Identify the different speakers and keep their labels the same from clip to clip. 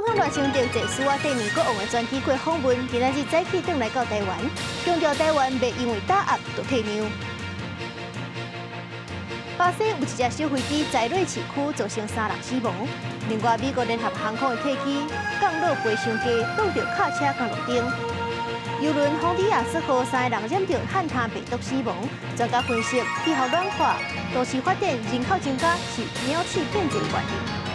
Speaker 1: 總統賴清德坐史瓦帝尼國王的專機過訪問，今仔日早起轉來到台灣，強調台灣袂因為打壓就退讓。巴西有一架小飛機載落市區，造成三人死亡。另外，美國聯合航空的客機降落飛傷低，撞著卡車佮路燈。郵輪洪迪亞斯號三個人染著漢他病毒死亡。專家分析，氣候暖化、都市發展、人口增加是鳥鼠變濟原因。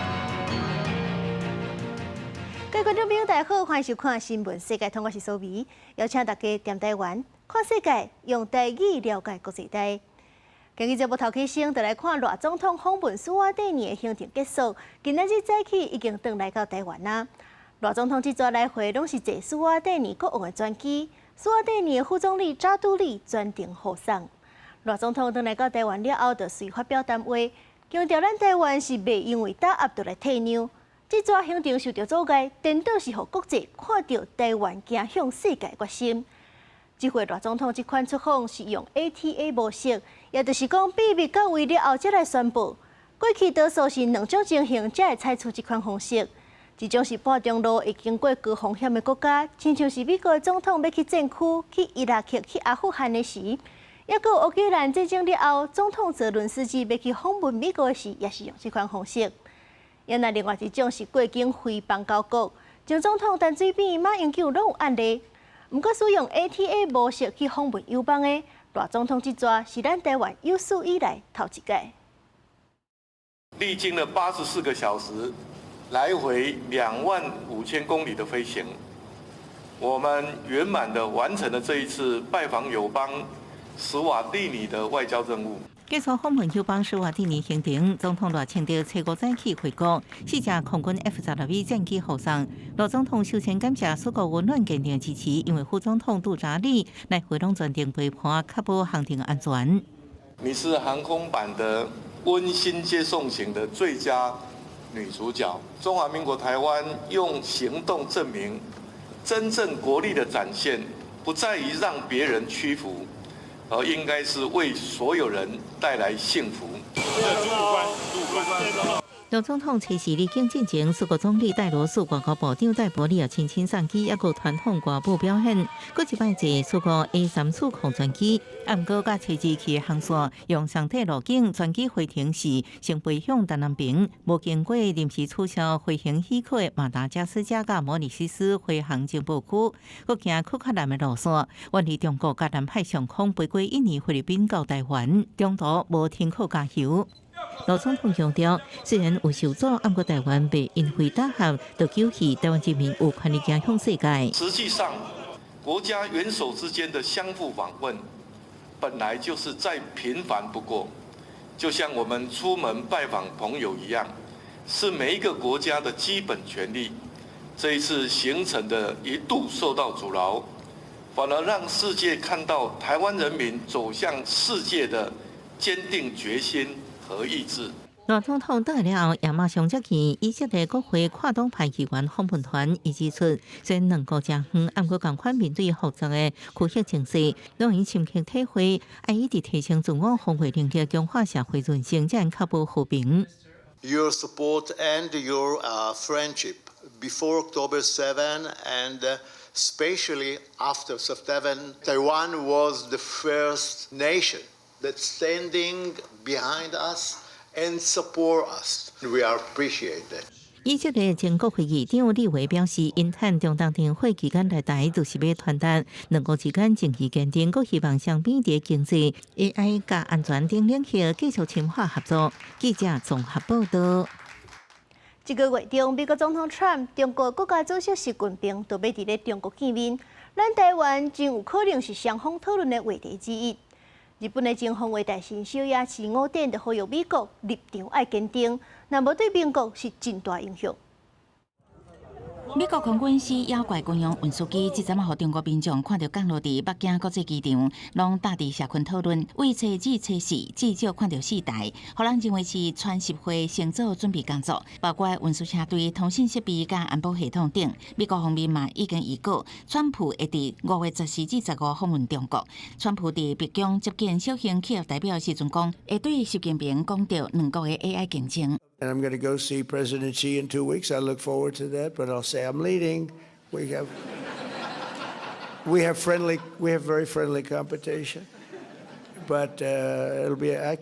Speaker 1: 各位觀眾朋友，大家好，歡迎收看《新聞世界通》，我是蘇美，邀請大家踮台灣看世界，用台語了解國際大。今日節目頭起先，就來看賴總統訪問史瓦帝尼的行程結束。今仔日早起已經轉來到台灣啦。賴總統這逝來回攏是坐史瓦帝尼國王的專機，史瓦帝尼的副總理扎杜里專程護送。賴總統轉來到台灣了後，就隨發表談話，強調咱台灣是袂因為打壓就來退讓。這逝行程受著阻礙，顛倒是予國際看著台灣行向世界決心。這回賴總統這款出訪是用 ATA 模式，也就是講秘密到位了後才來宣布。過去多數是兩種情形才會採取這款方式，一種是半中路會經過高風險的國家，親像是美國的總統欲去戰區、去伊拉克、去阿富汗的時，抑閣有烏克蘭戰爭了後，總統澤倫斯基欲去訪問美國時，也是用這款方式。抑若另外一種是過境非邦交國，前總統陳水扁、馬英九攏有案例。毋過使用 ATA 模式去訪問友邦的賴總統，這逝是咱台灣有史以來頭一擺。
Speaker 2: 歷經了84個小時，來回25,000公里的飛行，我們圓滿的完成了這一次拜訪友邦史瓦帝尼的外交任務。
Speaker 3: 結束訪問友邦史瓦帝尼行程，總統賴清德初五早起回國，四架空軍 F-16V 戰機護送。賴總統首先感謝史國溫暖堅定支持，因為副總統杜扎里來回攏全程陪伴，確保行程安全。
Speaker 2: 你是航空版的溫馨接送型的最佳女主角。中華民國台灣用行動證明，真正國力的展現，不在於讓別人屈服，而應該是為所有人帶來幸福。
Speaker 3: 賴總統初四離境進前，史國總理戴羅斯、外交部長戴伯里也親親送機，抑閣傳統歌舞表演。閣一擺坐史國 A340專機，毋過佮初二去的航線用相仝路徑，專機回程時先飛向丹南平，無經過臨時取消飛行許可的馬達加斯加佮摩里西斯飛航情報區，閣行較南的路線，遠離中國佮南海上空飛過印尼、菲律賓到台灣，中途無停靠加油。賴總統強調，雖然有受阻，毋過台灣袂因為打壓就丟棄台灣人民有權利行向世界。
Speaker 2: 實際上，國家元首之間的相互訪問，本來就是再平凡不過，就像我們出門拜訪朋友一樣，是每一個國家的基本權利。這一次行程的一度受到阻撓，反而讓世界看到台灣人民走向世界的堅定決心和意志。
Speaker 3: 賴總統轉來了後，也馬上接見以色列國會跨黨派議員訪問團，伊指出，雖然兩國誠遠，毋過仝款面對複雜的區域情勢，攏會深刻體會，愛一直提升自我防衛能力，強化社會韌性，才能確保和平。
Speaker 4: Your support and your friendship before October 7 and especially after 7, Taiwan was the first nation that's standing behind us and support us. We appreciate that.
Speaker 3: 以色列前國會議長李維表示，𪜶趁中東停火期間來台，就是欲傳達兩國之間情誼堅定，閣希望雙邊佇經濟、AI 佮安全等領域繼續深化合作。記者綜合報道。
Speaker 1: 這個月中，美國總統川普、中國國家主席習近平都欲佇咧中國見面，咱台灣真有可能是雙方討論的話題之一。日本的前防衛大臣小野寺五典就呼籲美國立場愛堅定，若無對盟國是真大影響。
Speaker 5: 美國空軍 C 妖怪軍用運輸機，這陣仔予中國民眾看著降落佇北京國際機場，攏貼佇社群討論。為初二、初四至少看著四台，予人認為是川習會先做準備工作，包括運輸車隊、通信設備佮安保系統等。美國方面嘛已經預告，川普會佇5月14至15訪問中國。川普佇白宮接見小型企業代表時陣講，會對習近平講著兩國的 AI 競爭。
Speaker 6: And I'm going to go see President Xi in 2 weeks. I look forward to that, but I'll say I'm leading. We have very friendly competition. But it'll be a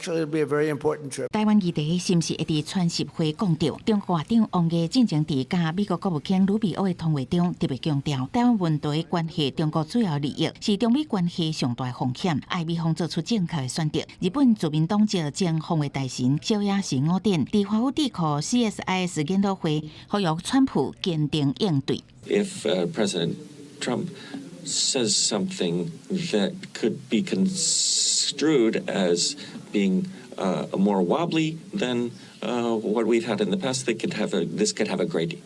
Speaker 6: very important trip.
Speaker 5: 台灣議題是毋是會佇川習會講著？中國外長王毅進前佇佮美國國務卿魯比歐的通話中特別強調，台灣問題關係中國主要利益，是中美關係上大風險，愛美方做出正確的選擇。日本自民黨籍前防衛大臣小野寺五典佇華府智庫 CSIS 研討會，呼籲川普堅定應對。
Speaker 7: If President Trump says something that could be construed as being more wobbly than what we've had in the past, this could have a great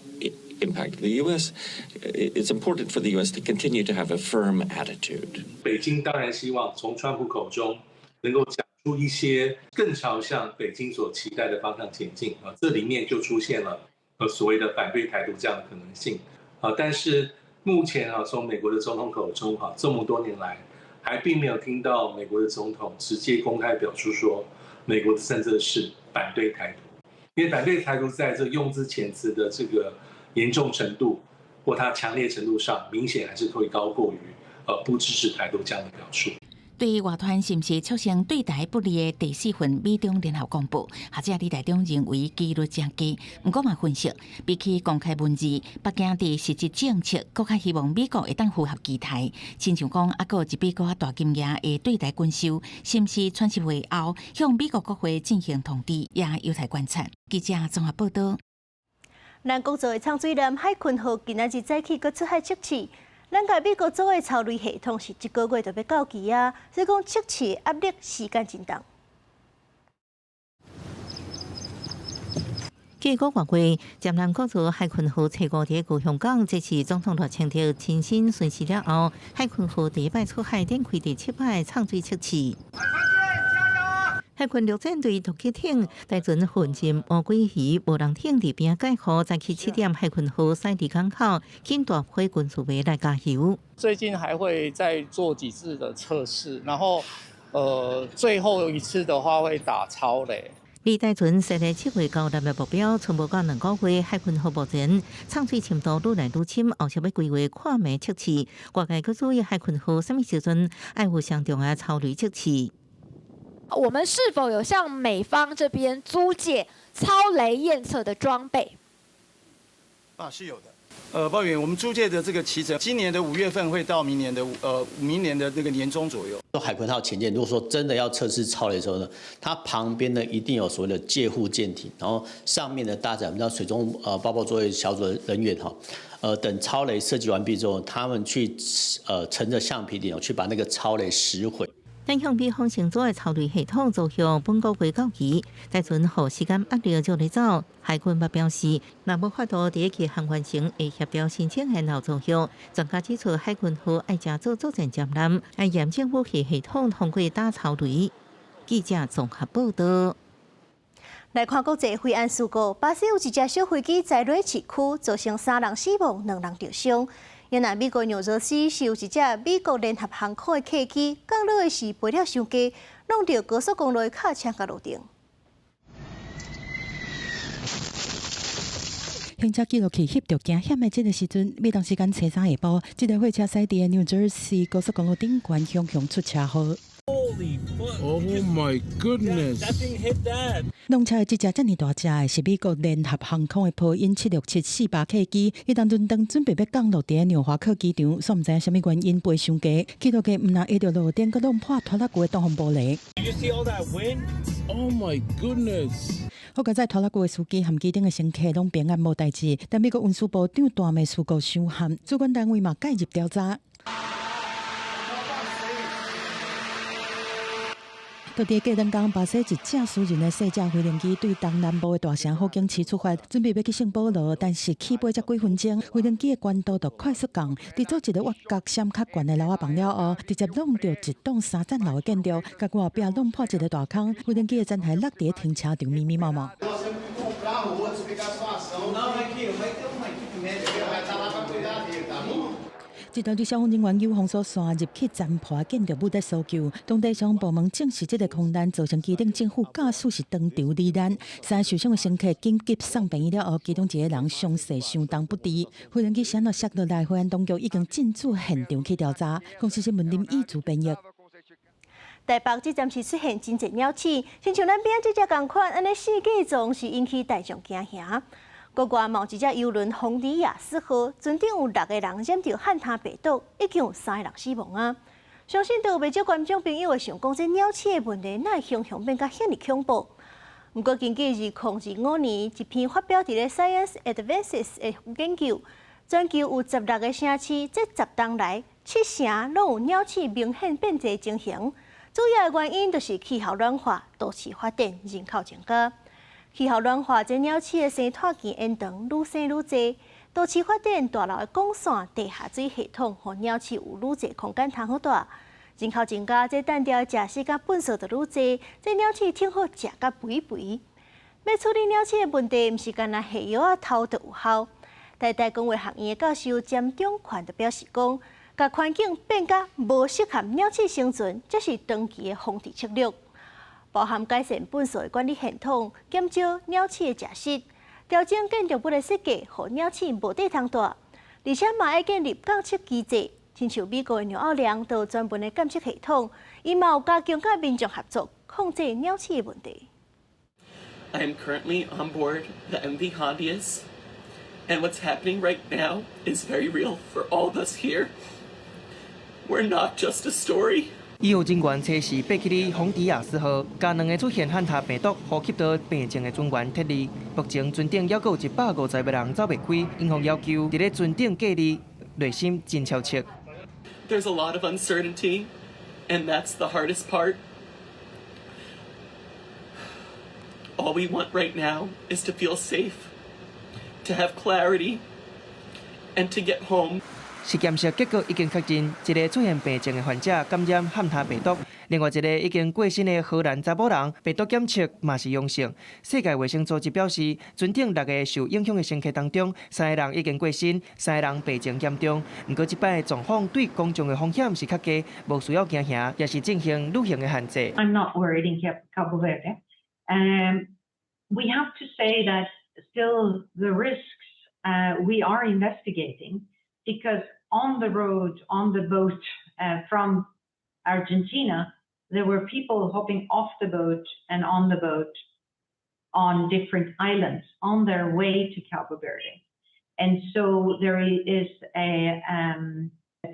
Speaker 7: impact. The U.S. It's important for the U.S. to continue to have a firm attitude.
Speaker 8: 北京當然希望從川普口中能夠講出一些更朝向北京所期待的方向前進啊，這裡面就出現了所謂的反對台獨這樣的可能性啊，但是目前啊，從美國的總統口中哈，這麼多年來，還並沒有聽到美國的總統直接公開表述說，美國的政策是反對台獨，因為反對台獨在這個用字遣詞的這個嚴重程度或它強烈程度上，明顯還是會高過於不支持台獨這樣的表述。
Speaker 5: 對外傳是毋是促成對台不利的第四份美中聯合公報，學者李大中認為機率誠低。毋過嘛分析，比起公開文字，北京佇實質政策閣較希望美國會當符合期待。親像講，猶閣有一筆閣較大金額的對台軍售，是毋是川習會後向美國國會進行通知，也有待觀察。記者綜合報導。
Speaker 1: 咱國造的藏水艦海鯤號今仔日早起閣出海測試。咱共美國做的超雷系統是一個月就欲到期啊，所以講測試壓力時間真長。
Speaker 3: 過個月，艦艦國造海鯤號初五佇高雄港，這是總統賴清德親身巡視了後，海鯤號第一擺出海展開第七擺藏水測試。海軍陸戰隊突擊艇帶船混進烏龜魚無人艇佇邊仔蓋號，早起7點，海鯤號駛離港口，緊大批軍事迷來加油。
Speaker 9: 最近還會再做幾次的測試，然後，最後一次的話會打超雷。
Speaker 3: 李大船設立7月交艦的目標，賰無到2個月，海鯤號目前藏水深度愈來愈深，後續欲規劃看暝測試。外界閣注意海鯤號啥物時陣愛有相重的超雷測試。
Speaker 10: 我們是否有向美方這邊租借操雷驗測的裝備？
Speaker 11: 啊，是有的。鮑委員，我們租借的這個期程，今年的5月份會到明年的那個年中左右。
Speaker 12: 海鯤號潛艦，如果說真的要測試超雷的時候呢，它旁邊呢一定有所謂的戒護艦艇，然後上面呢搭載我們叫水中爆破作業小組的人員哈，等超雷設計完畢之後，他們去乘着橡皮艇去把那個超雷實毀。
Speaker 3: 但向美方承租的超雷系統走向本個月到期，大船予時間壓力就咧走。海軍嘛表示，若無法度佇期限完成，會協調申請延後租約。專家指出，海鯤號愛誠做作戰艦艦，愛驗證武器系統通過打超雷。記者綜合報導。
Speaker 1: 來看國際飛安事故，巴西有一架小飛機載落市區，造成三人死亡，兩人著傷。原來美國紐澤西是有一隻美國聯合航空的客機降落的時飛了傷低，挵著高速公路的卡車佮路燈。
Speaker 13: 行車記錄器翕著驚險的這个時陣，美東時間初三下晡，這台貨車駛佇紐澤西高速公路頂懸雄雄出車禍。
Speaker 14: Oh my goodness!
Speaker 9: That thing hit that.
Speaker 13: 挵車的這隻遮爾大隻的是美國聯合航空的波音767-400客機，彼當陣當準備欲降落佇紐華克機場，煞毋知影啥物原因飛傷低，起落架毋但挨著路頂，閣挵破拖拉機的擋風玻璃。
Speaker 14: You see all that wind? Oh my goodness!
Speaker 13: 好佳哉拖拉機的司機和機頂的乘客攏平安無代誌，但美國運輸部長大罵事故傷譀，主管單位嘛介入調查。佇過兩工，巴西一架私人的細隻飛行機對東南部的大城好景市出發，準備欲去聖保羅，但是起飛才幾分鐘，飛行機的懸度就快速降，佇做一个越角閃較懸的樓仔房了後，直接挵著一棟三層樓的建築，共外壁挵破一个大空，飛行機的殘骸落佇停車場密密麻麻。這導致消防人員由封鎖線入去殘破建築物咧搜救。當地相關部門證實，這个空難造成機頂政府駕駛是當場罹難，三个受傷的乘客緊急送病院了後，其中一個人傷勢相當不治。飛行機是按怎摔落來，荷蘭當局已經進駐現場去調查。公視新聞林義祖編譯。
Speaker 1: 台北這陣時出現真濟鳥鼠，親像咱邊仔這隻仝款，按呢四界總是引起大眾驚嚇。國外某一隻郵輪洪迪亞斯號，船頂有六個人染著漢他病毒，已經有三個人死亡啊！相信都有袂少觀眾朋友會想講，這鳥鼠的問題哪會雄雄變甲遐爾恐怖？毋過根據2025年一篇發表佇咧 Science Advances 的研究，全球有16個城市，這10冬來七成攏有鳥鼠明顯變濟情形。主要的原因就是氣候暖化、都市發展、人口增加。氣候暖化，這鳥鼠的生湠期延長，愈生愈濟。都市發展，大樓的管線、地下水系統，予鳥鼠有愈濟空間通好蹛。人口增加，這單調的食食佮糞埽就愈濟，這鳥鼠挺好食甲肥肥。欲處理鳥鼠的問題，毋是干焦下藥仔偷就有效。台大公衛學院的教授詹中權就表示講，共環境變甲無適合鳥鼠生存，這是長期的防治策略，包含改善糞埽的管理系統，減少鳥鼠的食食，調整建築物的設計，予鳥鼠無地通蹛，而且嘛愛建立監測機制，親像美國的紐奧良都有專門的監測系統，伊嘛有加強佮民眾合作，控制鳥鼠的問題。
Speaker 15: I am currently on board the MV Hondius, and what's happening right now is very real for all of us here. We're not just a story.
Speaker 16: 醫護人員初四爬起佇洪迪亞斯號，共兩个出現漢他病毒呼吸道病症的船員撤離。目前船頂猶閣有150個人走袂開，英方要求佇咧船頂隔離，內心真焦切。
Speaker 15: There's a lot of uncertainty, and that's the hardest part. All we want right now is to feel safe, to have clarity, and to get home.
Speaker 16: 實驗室結果已經確認，一个出現病症的患者感染漢他病毒，另外一个已經過身的荷蘭查某人病毒檢測嘛是陽性。世界衛生組織表示，船頂六个受影響的乘客當中，三个人已經過身，三个人病情嚴重。毋過這擺的狀況對公眾的風險是較低，無需要驚嚇，也是進行旅行的限制。
Speaker 17: I'm not worried in Cabo Verde. We have to say that still the risks we are investigating because on the road, on the boat from Argentina, there were people hopping off the boat and on the boat on different islands on their way to Cabo Verde. And so there is a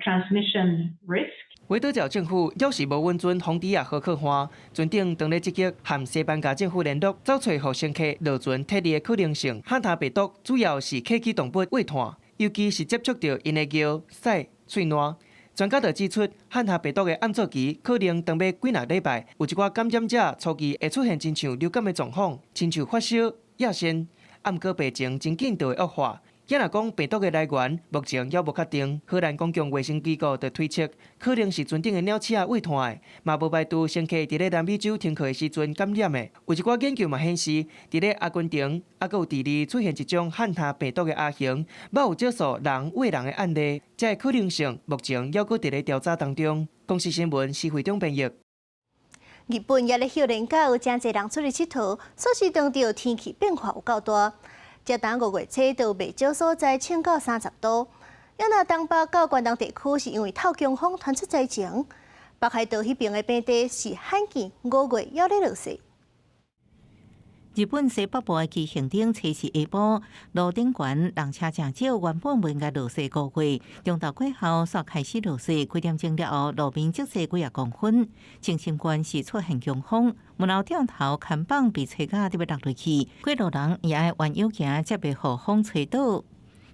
Speaker 17: transmission risk.
Speaker 16: 維多角政府表示無允准洪迪亞號靠岸，船頂當咧積極和西班牙政府聯絡，走揣予乘客落船撤離的可能性。漢他病毒主要是客居動物餵湠，尤其是接觸著𪜶的尿、屎、喙瀾。專家就指出，漢他病毒的暗做期可能長欲幾若禮拜，有一寡感染者初期會出現親像流感的狀況，親像發燒、吔痫，毋過病情真緊就會惡化。若講病毒的來源，目前猶無確定。荷蘭公共衛生機構就推測，可能是船頂的鳥鼠仔餵湠的，嘛無排除乘客佇咧南美洲停靠的時陣感染的。有一寡研究嘛顯示，佇咧阿根廷，猶閣有智利出現一種漢他病毒的亞型，捌有少數人餵人的案例，這个可能性目前猶閣佇咧調查當中。公視新聞施惠中編譯。
Speaker 1: 日本也咧休連假有誠濟人出去𨑨迌，煞是當著天氣變化有夠大。這冬5月初都袂少所在衝到30度，猶若東北到關東地區是因為透強風傳出災情。北海道彼爿的平地是罕見5月猶咧落雪。
Speaker 3: 日本西北部的岐阜縣初四下晡，路頂懸，人車誠少，原本袂應該落雪5月，中晝過後煞開始落雪，幾點鐘了後，路面積雪幾仔公分。青森縣是出現強風，門樓頂頭看板被吹甲欲落落去，過路人也愛彎腰行，才袂予風吹倒。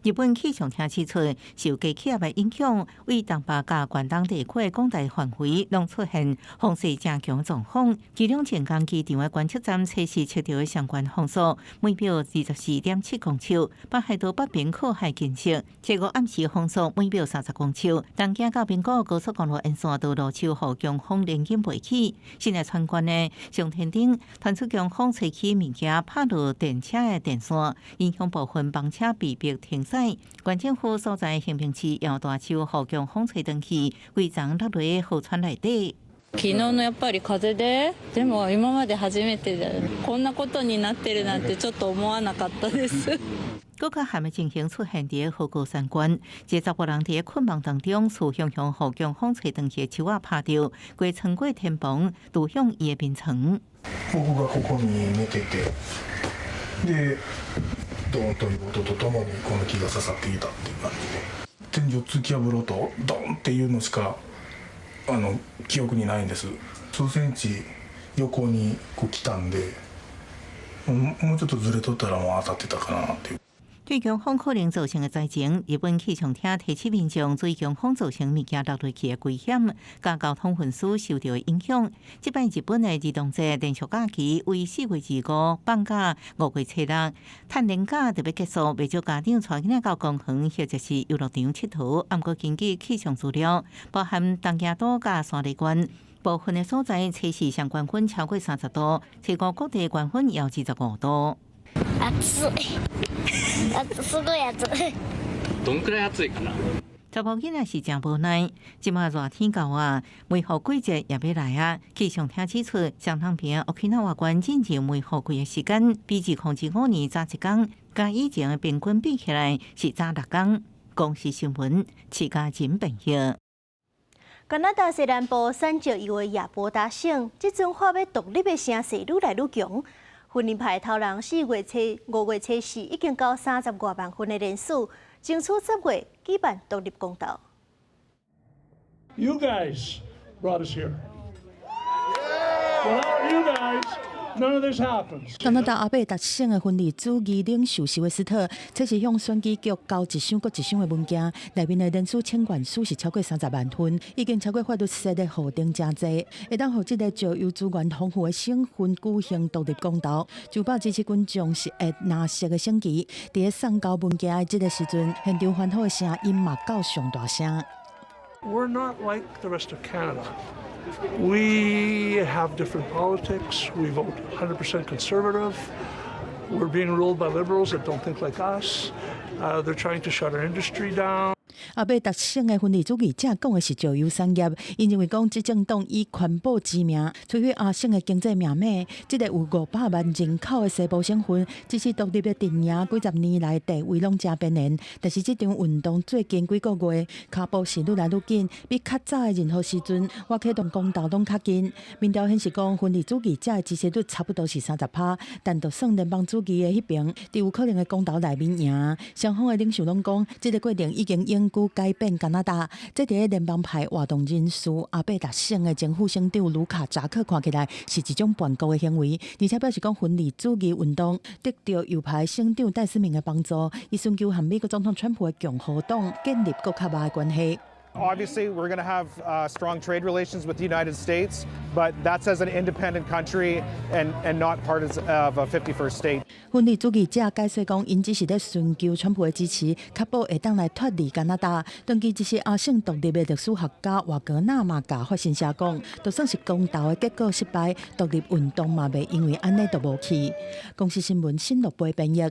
Speaker 3: 日本氣象廳指出，受低氣壓的影響，對東北佮關東地區的廣大範圍攏出現風勢誠強狀況。其中，靜岡機場的觀測站測試測著的相關風速每秒24.7公尺，北海道北邊靠海監測，結果暗時風速每秒30公尺。東京到名古屋高速公路沿線道路受予強風連緊袂起，神奈川縣的上天町傳出強風吹起物件拍落電車的電線，影響部分班車被迫停駛。載。縣政府所在興平市搖大樹予強風吹斷去，規叢落佇河川內底。
Speaker 18: 昨日のやっぱり風で、でも今まで初めてでこんなことになってるなんてちょっと思わなかったです。
Speaker 3: 閣較慘的情形出現佇和歌山縣，一個查埔人佇困夢當中，厝雄雄予強風吹斷去的樹仔拍著，規穿過天棚，墜向伊的眠床。
Speaker 19: 僕がここに寝てて、で、ドーンという音とともにこの木が刺さっていたっていう感じで、天井突き破る音、ドンっていうのしか記憶にないんです。数センチ横にこう来たんで、もうちょっとずれとったらもう当たってたかなっていう。
Speaker 3: 對強風可能造成的災情，日本氣象廳提醒民眾注意強風造成物件落落去的危險，佮交通運輸受著的影響。這擺日本的兒童節連續假期為4月25放假5月初六，趁連假就欲結束，袂少家長帶囡仔到公園或者是遊樂場𨑨迌。毋過根據氣象資料，包含東京都佮山梨縣部分的所在，初四上懸溫超過30度，初五各地懸溫有25度。
Speaker 20: 暑い。すごい暑い。
Speaker 21: どんくらい暑いかな。
Speaker 3: 查某囡仔是誠無奈，這馬熱天到啊，梅雨季節也欲來啊。氣象廳指出，雙塘邊沖繩縣進入梅雨季的時間，比2025年早一工，佮以前的平均比起來是早6工。公視新聞，徐家仁編譯。
Speaker 1: 加拿大西南部選石油的亞伯達省，這陣喊欲獨立的聲勢愈來愈強。分離派頭人5月初四已經交30外萬份的聯署，爭取10月舉辦獨立公投。
Speaker 22: You guys brought us here. Without you guys, none of this happens.
Speaker 13: 加拿大阿伯達省的分離主義領袖史維斯特，這是向選舉局交一箱閣一箱的文件，內面的聯署請願書是超過30萬份，已經超過法律設的法定誠濟，會當予這个石油資源豐富的省份舉行獨立公投。九百支持群眾是會藍色的省旗，佇咧送交文件的這个時陣，現場歡呼的聲音嘛夠上大聲。
Speaker 22: We're not like the rest of Canada. We have different politics. We vote 100% conservative. We're being ruled by liberals that don't think like us. They're trying to shut our industry down.
Speaker 13: 阿伯達省的分離主義者講的是石油產業，𪜶認為講執政黨以環保之名，摧毀阿省的經濟命脈。這个有500萬人口的西部省份，支持獨立的陣營幾十年來地位攏誠邊緣。但是這場運動最近幾個月，跤步是愈來愈緊，比較早的任何時陣，倚啟動公投攏較緊。民調顯示講，分離主義者的支持率差不多是30趴，但就算聯邦主義的彼爿，佇有可能的公投內面贏。雙方的領袖攏講，這个過程已經永久改變加拿大。這佇咧聯邦派活動人士阿伯達省的前副省長盧卡扎克看起來是一種叛國的行為，而且表示講分離主義運動得著右派省長戴斯明的幫助，伊尋求和美國總統川普的共和黨建立閣較密的關係。
Speaker 23: Obviously, we're going to have strong trade relations with the United States, but that's as an independent country and not part of a 51st state.
Speaker 13: 分離主義者解釋講，𪜶只是咧尋求川普的支持，確保會當來脫離加拿大。長期支持阿省獨立的歷史學家瓦格納嘛共法新社講，就算是公投的結果失敗，獨立運動嘛袂因為按呢就無去。公視新聞新樂貝編譯。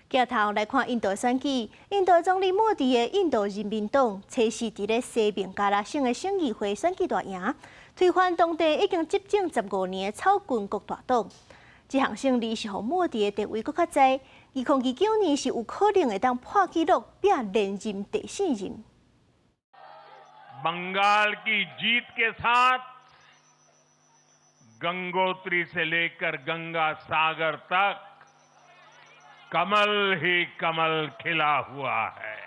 Speaker 1: 鏡頭來看印度選舉，印度總理莫迪的印度人民黨，初四佇咧西孟加拉省的省議會選舉大贏，推翻當地已經執政15年的草根國大黨。這項勝利是予莫迪的地位閣較在，2029年是有可能會當破紀錄，變連任第四任。
Speaker 24: बंगाल की जीत के साथ गंगोत्री से लेकर गंगा सागर तक कमल ही कमल खिला हुआ है。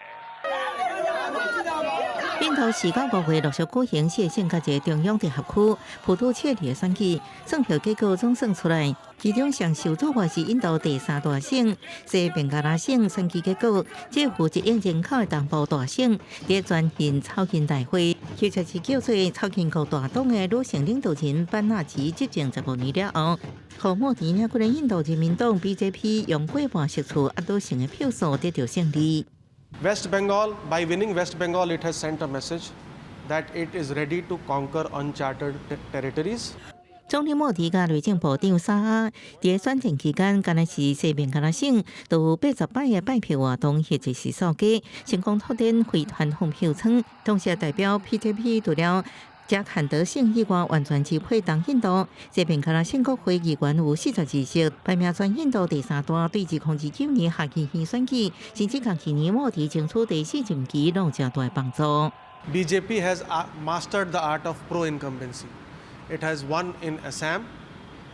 Speaker 3: 印度4到5月陸續舉行四個省佮一个中央直轄區普都切里的選舉，算票結果總算出來，其中上受矚目是印度第三大省西孟加拉省選舉結果，這有1億人口的東部大省，佇全印草根大會，或者是叫做草根國大黨的女性領導人班納吉執政15年了後，予莫迪領導的印度人民黨 BJP 用過半席次壓倒性的票數得著勝利。
Speaker 25: West Bengal, by winning West Bengal, it has sent a message that it is ready to conquer uncharted territories.
Speaker 3: 總理莫迪佮內政部長沙阿佇選戰期間，敢若是西孟加拉省都有80擺的拜票活動，或者是掃街，成功拓展非傳統票倉。同時代表 BJP 除了賈坎德省以外，完全支配東印度。西孟加拉省國會議員有42席，排名全印度第三大。對2029年下議院選舉，甚至共去年莫迪爭取第四任期，攏有誠大幫助。
Speaker 25: BJP has mastered the art of pro-incumbency. It has won in Assam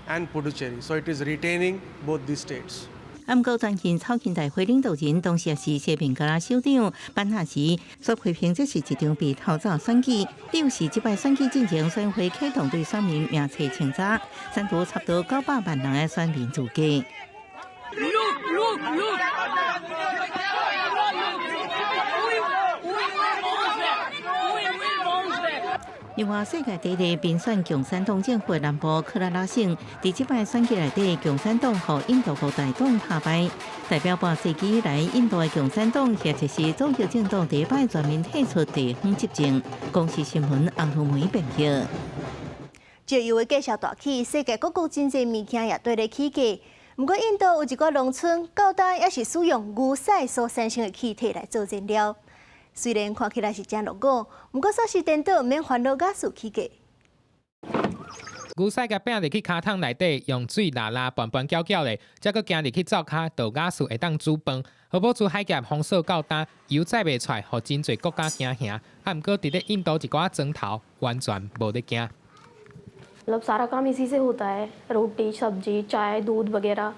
Speaker 25: and Puducherry, so it is retaining both these states.
Speaker 3: 啊，毋過全印草根大會領導人，當時也是西孟加拉首長班納吉，所批評這是一場被偷走選舉。理由是這擺選舉進前，選會啟動對選民名冊清查，刪除差不多900萬人的選民資格。
Speaker 2: Look, look, look. We, we will bounce back. We will bounce back.
Speaker 3: 另外，世界第一民選共產黨政府的南部喀拉拉省，佇這擺選舉內底，共產黨予印度國大黨打敗，代表半世紀以來，印度的共產黨或者是左翼政黨第一擺全面退出地方執政。公視新聞洪如梅編譯。
Speaker 1: 石油的價數大起，世界各國真濟物件也綴咧起價。毋過，印度有一寡農村到今猶是使用牛屎所產生的氣體來做燃料。雖然看起來是誠落伍，毋過煞是顛倒毋免煩惱瓦斯起價。
Speaker 4: 牛屎共拚入去跤桶內底，用水抐抐拌拌攪攪咧，才閣行入去灶跤，就瓦斯會當煮飯。荷姆茲海峽封鎖到今，油載袂出來，予真濟國家驚嚇。啊，毋過佇咧印度一寡莊頭，完全無咧驚。
Speaker 6: मतलब सारा काम इसी से होता है, रोटी, सब्जी, चाय, दूध वगैरह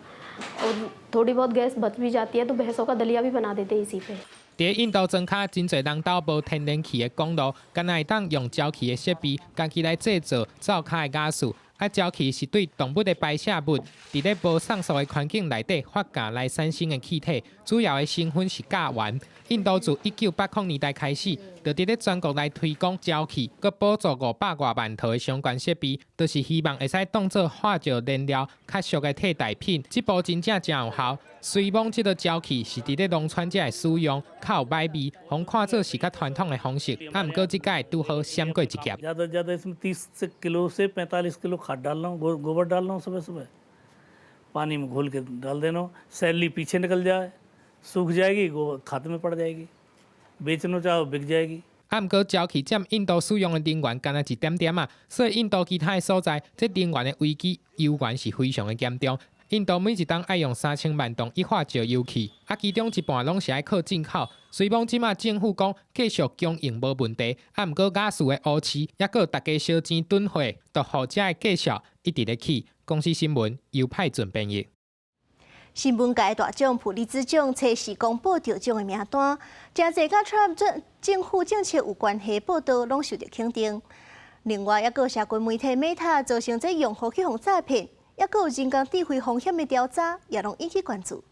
Speaker 6: और थोड़ी बहुत गैस बच भी जाती है तो भैंसों का दलिया भी बना देते हैं इसी पे。
Speaker 4: 佇印度莊跤，真濟人兜無天然氣的管路，敢若會當用沼氣的設備，家己來製造灶跤的瓦斯。啊，沼氣是對動物的排泄物，佇咧無送素的環境內底發酵來產生的氣體，主要的成分是甲烷。印度自1980年代開始，就佇咧全國來推廣沼氣，閣補助500外萬套的相關設備，就是希望會使當做化石燃料較俗的替代品。這步真正誠有效。雖罔這个沼氣是佇咧農村才會使用，較有歹味，予人看做是較傳統的方式。啊，毋過這擺拄好閃過一劫。
Speaker 7: ज़्यादा ज़्यादा इसमें 30 से किलो से 45 किलो खाद डालना हो, गोबर डालना हो, सुबह सुबह पानी में घोल के डाल देना, सैली पीछे निकल जाए, सूख जाएगी, गोबर खाद में पड़ जाएगी, बेचना चाहो बिक जाएगी。
Speaker 4: 啊，毋過沼氣佔印度使用的能源干焦一點點仔，所以印度其他的所在，這能源的危機猶原是非常的嚴重。印度每一冬愛用3000萬噸液化石油氣，啊，其中一半攏是愛靠進口。雖罔這馬政府講繼續供應無問題，啊，毋過瓦斯的烏市，猶閣大家燒錢囤貨，就予這个價數一直咧起。公視新聞由派准編譯。
Speaker 1: 新聞界大獎普利茲獎初四公布得獎的名單，誠濟佮川普政府政策有關係報道攏受著肯定。另外，猶閣有社群媒體 Meta 造成這用戶去予詐騙，猶閣有人工智慧風險的調查，也攏引起關注。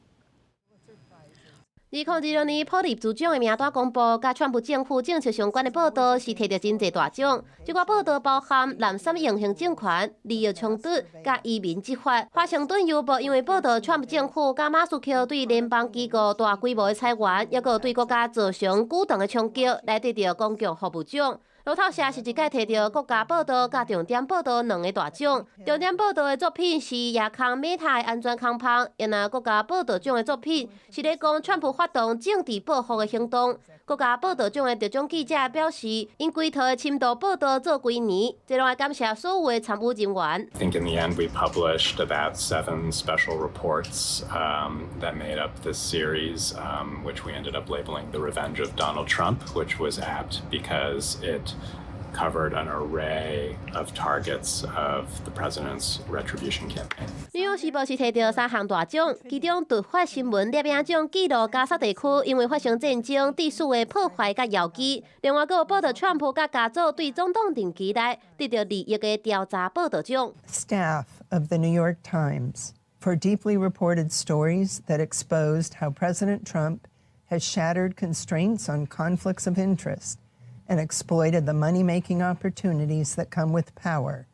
Speaker 8: 2026年普利茲獎的名單公布，佮川普政府政策相關的報道是摕著真濟大獎。這寡報道包含濫耍隱形政權、利益衝突、佮移民執法。華盛頓郵報因為報道川普政府佮馬斯克對聯邦機構大規模的裁員，猶閣對國家造成巨大的衝擊，來得著公共服務獎。路透社是一屆摕著國家報道佮重點報道兩个大獎。重點報道的作品是夜空 Meta 的安全空縫，然後國家報道獎的作品是咧講川普發動政治報復的行動。國家報道獎的得獎記者表示，𪜶規套的深度報道做幾年，這攏愛感謝所有的參與人員。
Speaker 26: I think in the end we published about seven special reports that made up this series, which we ended up labeling The Revenge of Donald Trump, which was apt because it covered an array of targets of the president's retribution campaign.
Speaker 8: 紐約時報是摕著三項大獎，其中突發新聞攝影獎記錄加薩地區因為發生戰爭致使的破壞佮搖機，另外閣有報導川普佮家族對總統任期內得著利益的調查報導獎。
Speaker 27: Staff of the New York Times for deeply reported stories that exposed how President Trump has shattered constraints on conflicts of interest and exploited the money-making opportunities that come with power,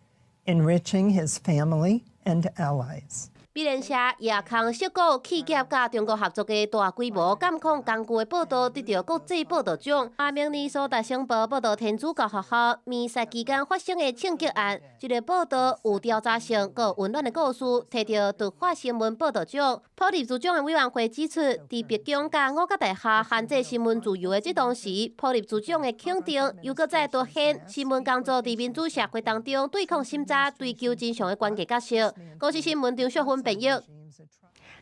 Speaker 27: enriching his family and allies.
Speaker 8: 美聯社也空涉國企業佮中國合作的大規模監控工具的報道得著國際報道獎。阿明尼蘇達星報報道天主教學校彌撒期間發生的槍擊案，這个報道有調查性、閣溫暖的故事，提著突發新聞報道獎。普利茲獎的委員會指出，佇白宮佮五角大廈限制新聞自由的這當時，普利茲獎的肯定又閣再凸顯新聞工作佇民主社會當中對抗審查、追求真相的關鍵角色。公視新聞張淑芬編譯。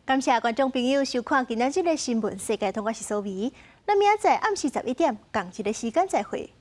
Speaker 1: 感謝觀眾朋友收看今仔日的新聞世界通，我是蘇美。咱明仔載暗時11點仝一个時間再會。